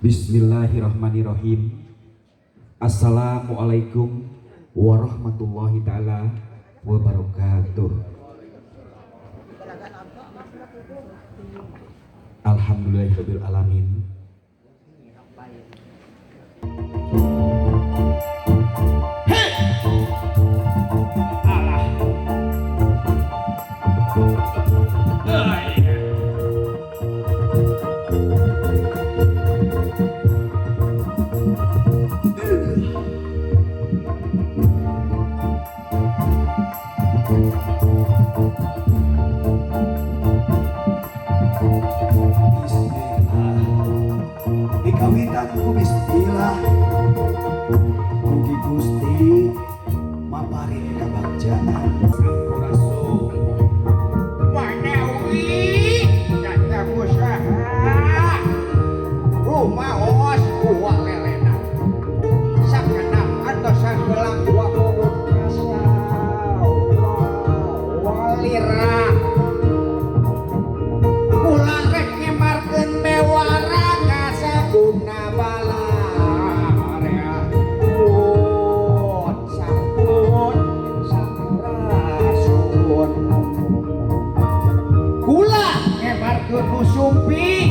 Bismillahirrahmanirrahim. Assalamualaikum warahmatullahi taala wabarakatuh. Alhamdulillahirabbil alamin. Bismillah dikawitan ku bismillah mugi Gusti maparin kabagjaan. Sampurasun. Manawi tata usaha rumaos buah lelena sakedap antosan gelang dua puluh walira kula rek nyemarkeun bewara kasaguna balarea pun sampun sampurasun kula ngebarkeun nu sumping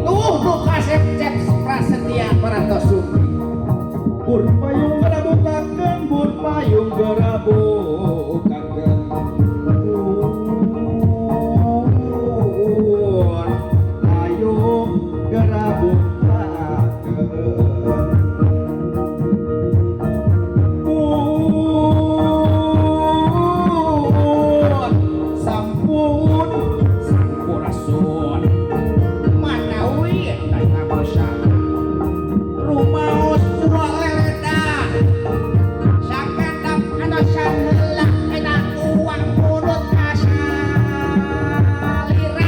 tuh nu kasep Cep Prasetya parantos sumping. Bur payung gerabukakeun, bur payung gerabukakeun, bur payung gerabukakeun, bur sampun sampurasun. Manawi tata usaha rumaos buah lelena sakedap antosan heula eta uang mulut kasalira.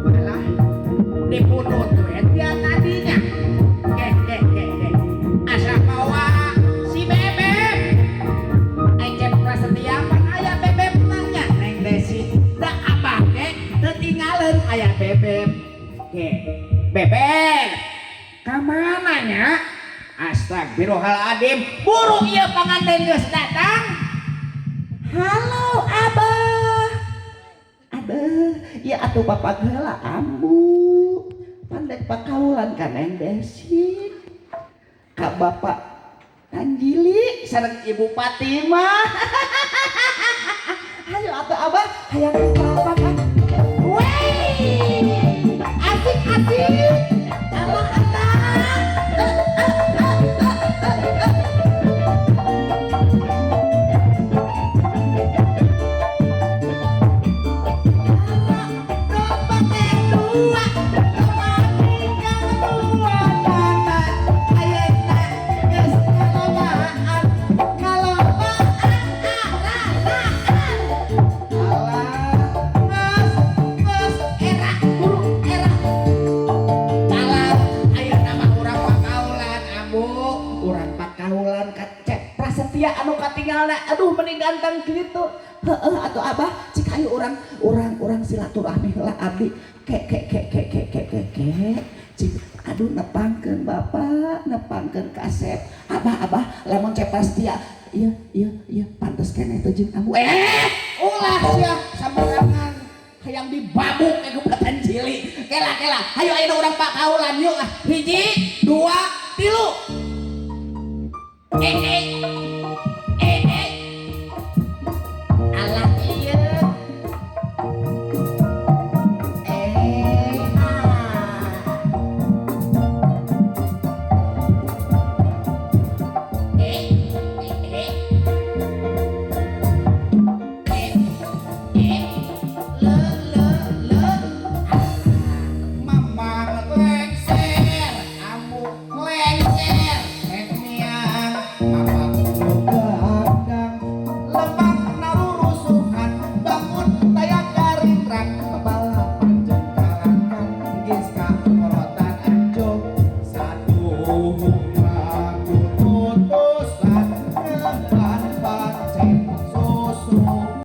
Alah, dipunut we dia tadinya ke ke ke ke asa mawa si Bebeb. Ai Cep Prasetya pan aya Bebeb nanya Neng Desi da abah ge teu tinggalin aya Bebeb ke. Bebeb ka mana nya? Astagfirullahaladzim, buru ieu panganten geus datang. Halo Abah. Aduh, ya atuh bapak heula ambu. Pandek pakaulan ka Neng Desi. Ka Bapak Tanjili sareng Ibu Fatimah. Hayo atuh Abah, hayang papa kan. Wey! Asik asik. Alah alah. Dua, tiga, dua, ayeuna geus ngalobaan, ngalobaan arasaan. Alah, geus geus era buru era. Alah, ayeuna mah urang pakaulan ambu, Urang pakaulan ka Cep Prasetya anu katinggalna, aduh meni ganteng kitu. Heeh atuh Abah, cik ayo urang urang urang silaturahmi heula abdi. Ke ke ke ke ke ke ke ke. Cik aduh nepangkeun Bapak, nepangkeun kasep. Abah abah lamun Cep Prasetya iya iya iya pantes keneh teh jeung ambu. Eh, ulah sia sambarangan hayang dibabuk ku Batan Cili. Kela kela, hayo ayeuna urang pakaulan yuk ah.